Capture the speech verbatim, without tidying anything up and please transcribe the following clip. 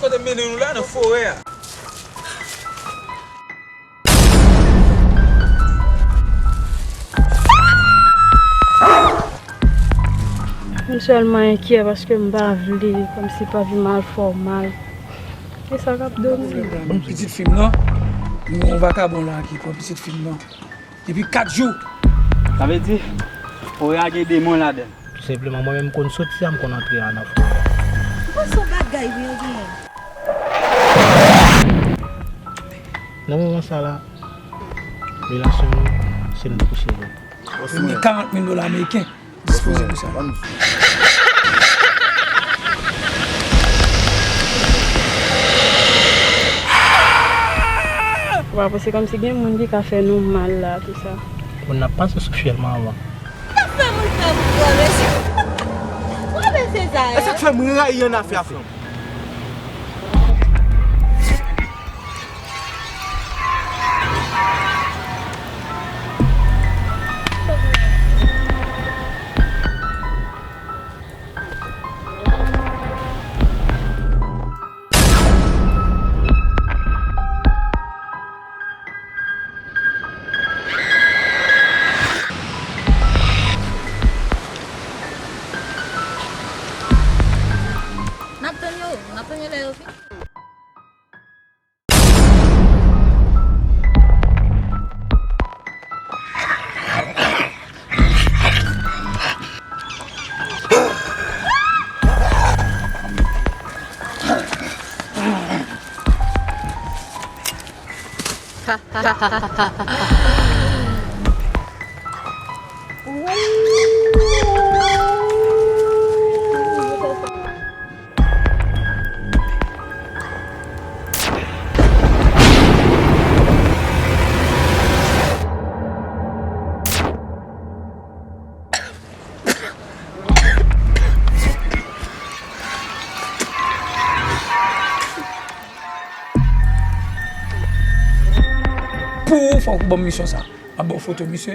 Te mennen nou la nan forè a. M sèlman enkyè paske m pa vle, kòmsi pa vi mal fè w mal. E sa k ap domine. Ban m pitit fi m nan. Yon vakabon la ki pran pitit fi m nan. Depi kat jou. Sa vle di, forè a gen demon ladan l. Tou senpleman, mwen menm m konn soti a, m konn antre a nan forè a. M panse se yon bagay wi yo genyen. Nan moman sa la, relasyon nou, se nou kouche nou. Mwen gen karant mil dola ameriken dispoze pou sa. Ou pa panse kòmsi gen moun ki ka fè nou mal la, tou sa? Moun nan pase sou fyèl manman. Sa fè moun fè moun gwo mesye. Gwo mesye sa yo. E sa k fè m rayi annafè a, frè m. N ap tann yo, n ap tann yo lè yo vini. Pou ou, fòk ou ban m misyon sa. M ap ba w foto misye.